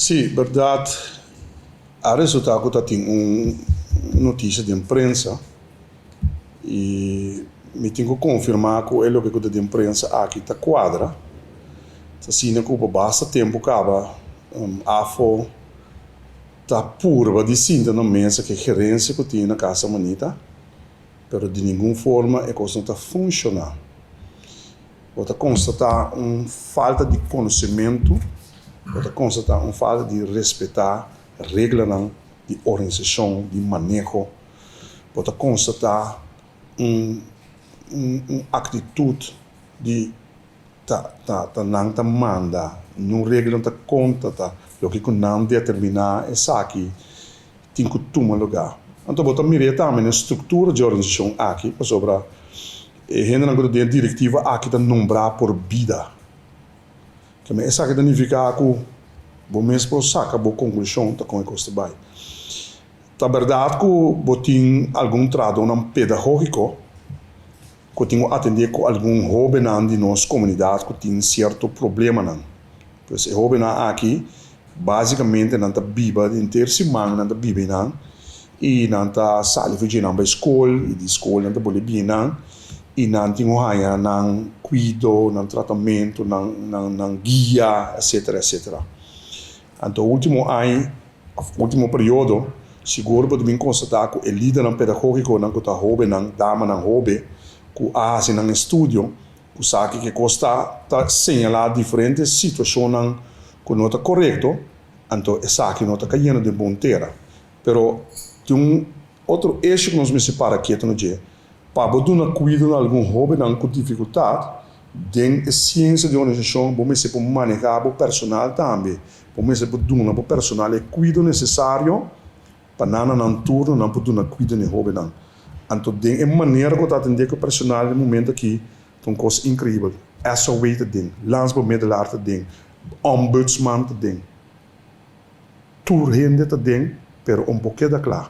Sí, bèrdat a resultá ku ta tin un notisia den prensa i mi tin ku konfirmá ku e loke ku ta den prensa aki ta kuadra. Ta asina ku pa basta tempu kaba AFO ta purba di sinta na mesa ku e gerensia ku tin na Casa Manita, pero di ningun forma e kos no ta funshoná. Bo ta konstatá un falta di konosementu, bo ta konstatá un falta di respetá reglanan di organisashon, di maneho, bo ta konstatá un un aktitut di ta ta ta nan ta manda, niun regla no ta konta, ta loke ku nan determiná esaki tin ku tuma lugá. Anto bo ta mir'é tambe na e struktura dje organisashon aki, pasobra e hendenan ku ta den e direktiva aki ta nombrá por bida. Keme esaki ta nifiká ku bo mes por saka bo konklushon ta kon e kos ta bai. Ta bèrdat ku bo tin algun trahadónan pedagógiko ku tin ku atendé ku algun hóbennan di nos komunidat ku tin sierto problemanan. Pues e hóbennan aki básikamente nan ta biba henter siman nan ta biba einan i nan ta sali for dje nan bai skol i di skol nan ta bolbe bini nan i nan tin ku haña nan kuido, nan tratamentu, nan nan nan guia etsetera etsetera. Anto último aña òf último periodo sigur bo ta bin konstatá ku e lidernan pedagógikonan ku ta hóbennan, damanan hóben ku a hasi nan estudio ku sa ke kos ta ta señalá diferente situashonnan ku no ta korekto, anto esaki no ta kayendo den bon tera. Pero tin un otro esho ku nos mester para ketu na dje, pa bo duna kuido na algun hóbennan ku difikultat den e siensia di organisashon bo mester por manehá bo personal tambe, bo mester por duna bo personal e kuido nesesario pa nan na nan turno nan por duna kuido na e hóbennan. Anto den e manera ku ta atendé ku e personal den momento aki ta un kos inkreibel. SOW ta den, Landsbemiddelaar ta den, Ombudsman ta den. Tur hende ta den, pero un por keda kla.